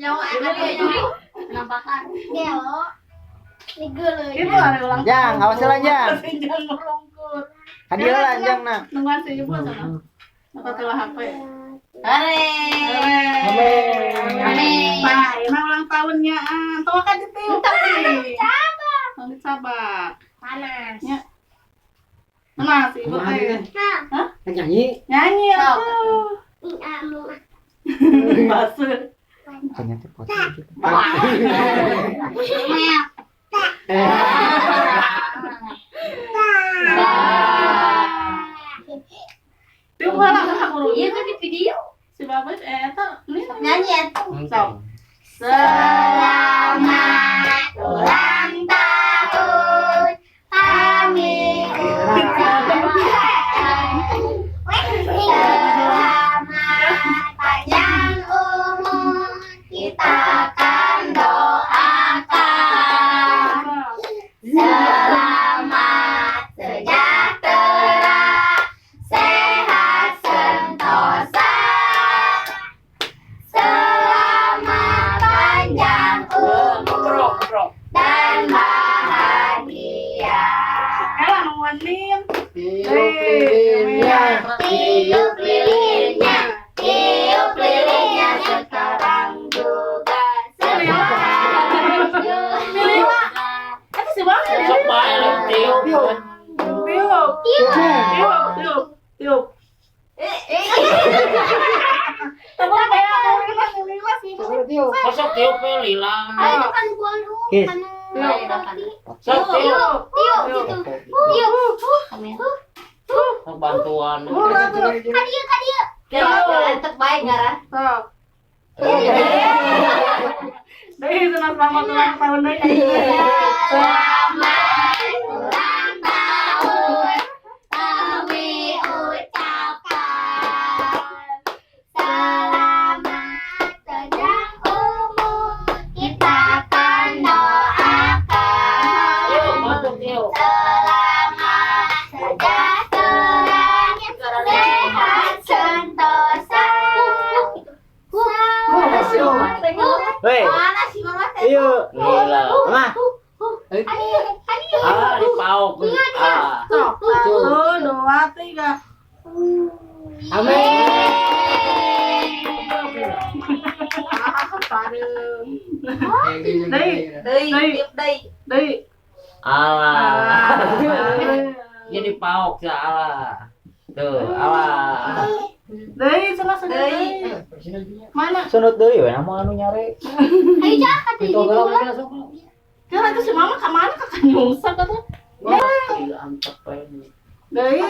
Nyawa Juri. Penampakan. Gelo. Nigeuleuh. Itu hari ulang. Jang, awas lah, Jang. Jang merungkut. Hadiah lah, Jang, nah. Nungguan si ibu sana. Apa telah HP? Hore. Amin. Amin. Nah, ini ulang tahunnya. Ah, tuh kan ditiup. Cabak. Tong dicabak. Panas. Ya. Mana si ibu teh? Nah, Hah? Nyanyi. Nyanyi atuh. amu. Basuh. Ternyata foto gitu. Mel. Tiup lah lah buru. Iya kan di video. Si bapak eta ini Nyanyi ya tuh. Sok. Selamat ulang tahun kami ucapkan. Selamat panjang umur, kita akan doakan. Selamat sejahtera, sehat sentosa. Selamat panjang umur dan bahagia. Ela nungguan nin. Tiup lilinnya. Tiup lilinnya sekarang juga. Sekarang juga. Eta si bapak. Sok bae lah tiup. Tiup. Tiup. Tiup, tiup, tiup. Tapi kayak lila lila sih. Tiup. Sok tiup we lila. Ayo itu kan gua lu Kis. kan. Sok tiup. Tiup gitu. Tiup. Sok bantuan. Kadieu kadieu. Kira-kira baik ngarah. Sok. Deui cenah selamat ulang tahun deui. Selamat ulang tahun kami ucapkan. Selamat panjang umur, kita akan doakan. Tiup, bantu tiup. Selamat sejahtera, sehat sentosa. Hei, Mana sih mama teh? iya. Lila. Mama, Ah, dipaok. Ah. Sok. Satu, dua, tiga. Amin. Ah, pareum. Deui. Deui, tiup deui. Deui. Alah. Ini dipaok ya alah. Tuh, alah. Deui cenah cenah Deui. deui. Mana? Sunut deui we nama anu nyare. Ayo jangan Itu gerak langsung. Kira itu si mama ka mana kakak nyungsep atuh. Wah, antep we. Deui.